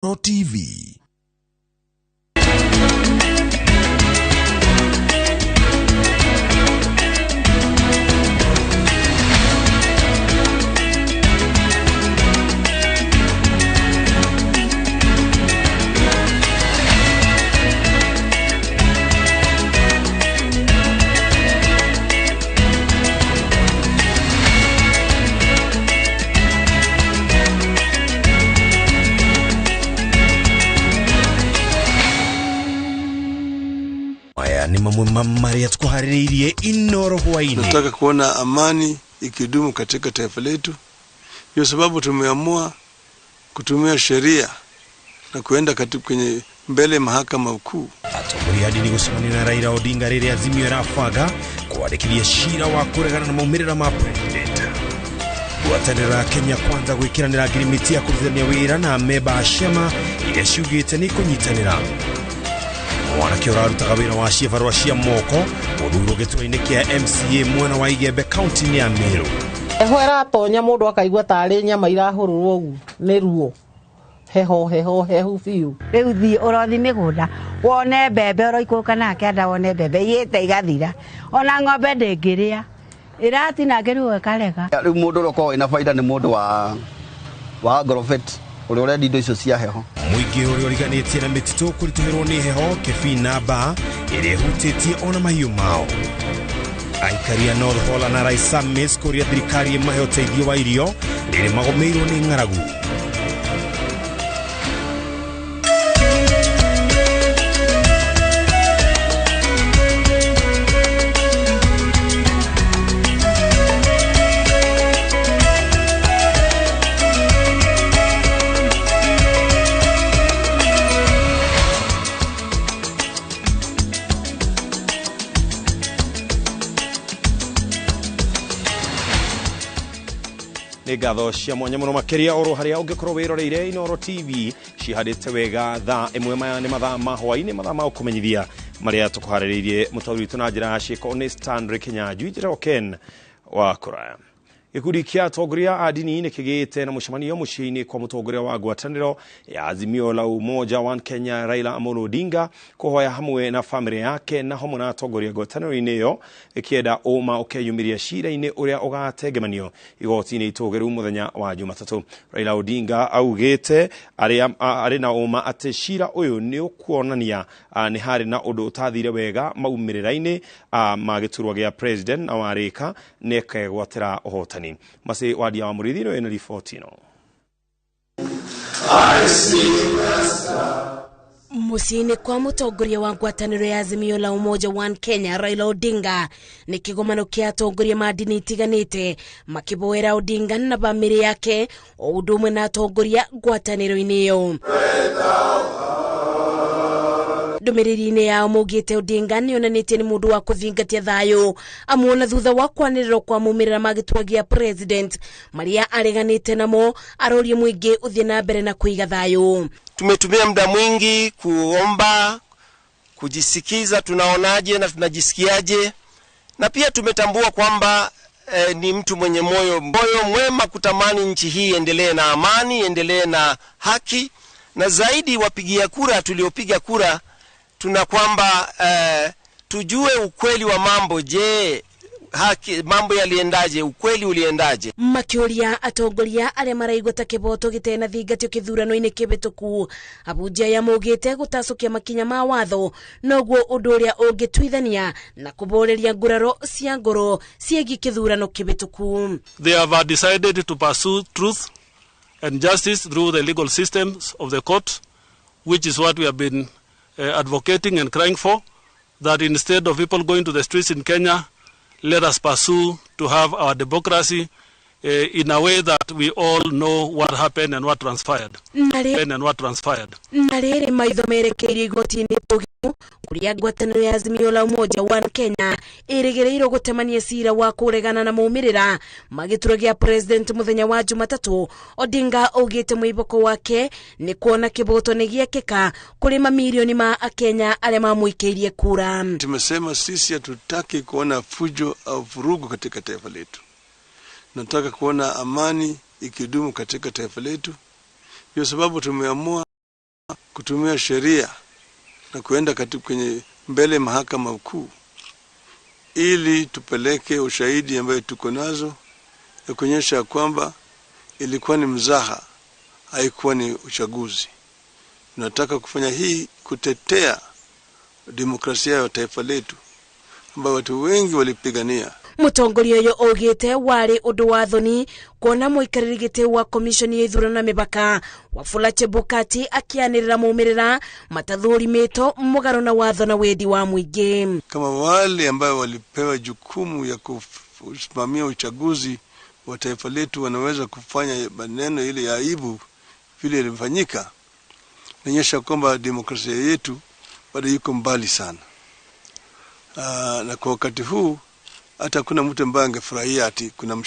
TV. Aya ni mamwe marĩa tũkũharĩrĩirie Inoro hwainĩ. Tunataka kuona amani ikidumu katika taifa letu. Ndio sababu tumeamua kutumia sheria na kuenda kwenye mbele mahakama kuu. Atongoria a ndini gũcemania na Raila Odinga rĩrĩa Azimio ĩrabanga kwandĩkithia cira wa kũregana na maumĩrĩra ma president. Ngwatanĩro ya Kenya Kwanza gwĩkĩranĩra ngirimiti ya kũrutithania wĩra na memba a ciama iria ciugĩte nĩ ikũnyitanĩra. Mwanake ũrarutaga wĩra wa ciĩbarũa cia moko gũthurwo gĩturwa-inĩ kĩa MCA mwena wa Igembe kaunti-inĩ ya Meru. Heho ĩratonya mũndũ akaigua tarĩ nyama irahũrũrwo ũguo nĩ ruo. Heho heho hehu biũ. Rĩu thiĩ ũrothi mĩgũnda wone mbembe ũroikũrũka na kĩanda wone mbembe ihĩte igathira, ona ng'ombe ndĩngĩrĩa, ĩratinangĩrwo ĩkarega. Rĩu mũndũ ũrĩa ũkoragwo wĩna baida nĩ mũndũ wa agrovet ũrĩa ũrendia indo icio cia heho. Mũingĩ ũrĩa ũriganĩtie na mĩtitũ kũritũhĩrwo nĩ heho Kĩbii na Mbaa ĩrĩa ĩhutĩtie ona mahiũ mao. Aikari a North Hola na Laisamis kũria thirikari ĩmahe ũteithio wa irio rĩrĩ magũmĩirwo nĩ ng'aragu. Nĩ ngatho cia mwanya mũno makĩria oro harĩa ũngĩkorwo wĩroreire Inoro TV cihandĩte wega thaa ĩmwe. Maya nĩ mathaa ma hwainĩ, mathaa ma gũkũmenyithia marĩa tũkũharĩrĩirie. Mũtaũri witũ na njĩra ya ciĩko nĩ Stanley Kinyanjui, njĩtagwo Ken wa Kũraya. Gĩkundi kĩa atongoria a ndini nĩ kĩgĩte na mũcemanio mũciĩ-inĩ kwa mũtongoria wa ngwatanĩro ya Azimio la Umoja One Kenya Raila Amolo Odinga kũhoya hamwe na famĩlĩ yake na hamwe na atongoria ngwatanĩro-inĩ ĩyo ĩkĩenda ũma ũkeyumĩria cira-inĩ ũrĩa ũgatengemanio igoti-inĩ itũgĩru mũthenya wa Jumatatũ. Raila Odinga augĩte arĩ na ũma atĩ cira ũyũ nĩ ũkuonania nĩ harĩ na ũndũ ũtathire wega maumĩrĩra-inĩ ma gĩturwa gĩa president na warĩka nĩ ekegwatĩra ũhotani. Masi wadia wa Mũrĩithi nĩ wĩna riboti ĩno. Mũciĩ-inĩ kwa mũtongoria wa ngwatanĩro ya Azimio la Umoja One Kenya Raila Odinga nĩ kĩgomano kĩa atongoria ma ndini itiganĩte makĩboera Odinga na bamĩrĩ yake o ũndũ ũmwe na atongoria ngwatanĩro-inĩ ĩyo. Ndũmĩrĩri-inĩ yao maugĩte Odinga nĩonanĩtie nĩ mũndũ wa kũthingatia thayũ amuona thutha wa kwanĩrĩrwo kwa maumĩrĩra ma gĩturwa gĩa president marĩa areganĩte namo arorie mũingĩ ũthiĩ na mbere na kũiga thayũ. Tumetumia muda mwingi kuomba, kujisikiza tunaonaje na tunajisikiaje, na pia tumetambua kwamba ni mtu mwenye moyo mwema kutamani nchi hii endelee na amani, endelee na haki, na zaidi wapigia kura tuliopiga kura tuna kwamba tujue ukweli wa mambo. Je, haki mambo yaliendaje? Ukweli uliendaje? Makĩũria atongoria arĩa maraigua ta kĩboto gĩtena thingatio kĩthurano-inĩ kĩhĩtũku abunjia aya maugĩte gũtacũkia makinya ma watho noguo ũndũ ũrĩa ũngĩtuithania na kũboreria nguraro cia ngoro ciĩgiĩ kĩthurano kĩhĩtũku. They have decided to pursue truth and justice through the legal systems of the court, which is what we have been advocating and crying for, that instead of people going to the streets in Kenya, let us pursue to have our democracy in a way that we all know what happened and what transpired. And what transpired. Na rĩrĩ maitho merekeirio igoti-inĩ itũgĩru kũrĩa ngwatanĩro ya Azimio la Umoja One Kenya ĩrĩgĩrĩirwo gũtemania cira wa kũregana na maumĩrĩra ma gĩturwa gĩa president mũthenya wa Jumatatũ. Odinga augĩte mwĩhoko wake nĩ kuona kĩboto nĩ gĩekĩka kũrĩ mamirioni ma akenya arĩa mamũikĩirie kura. Tumesema sisi hatutaki kuona fujo au vurugu katika taifa letu. Nataka kuona amani ikidumu katika taifa letu. Ndio sababu tumeamua kutumia sheria na kuenda kwenye mbele mahakama kuu ili tupeleke ushahidi ambayo tuko nazo ya kuonyesha kwamba ilikuwa ni mzaha, haikuwa ni uchaguzi. Tunataka kufanya hii kutetea demokrasia ya taifa letu ambayo watu wengi walipigania. Mutongoria uyu augite wari undu wa thoni kuona muikariri giti wa komishoni ya ithurano na mibaka Wafula Chebukati akianirira maumirira matathurimitwo mugaro na watho na wendi wa muingi. Kama wale ambao walipewa jukumu ya kusimamia uchaguzi wa taifa letu wanaweza kufanya maneno ile ya aibu vile ilifanyika, inaonyesha kwamba demokrasia yetu bado iko mbali sana. Na kwa wakati huu hata kuna mtu ambaye angefurahia ati kuna mshindi.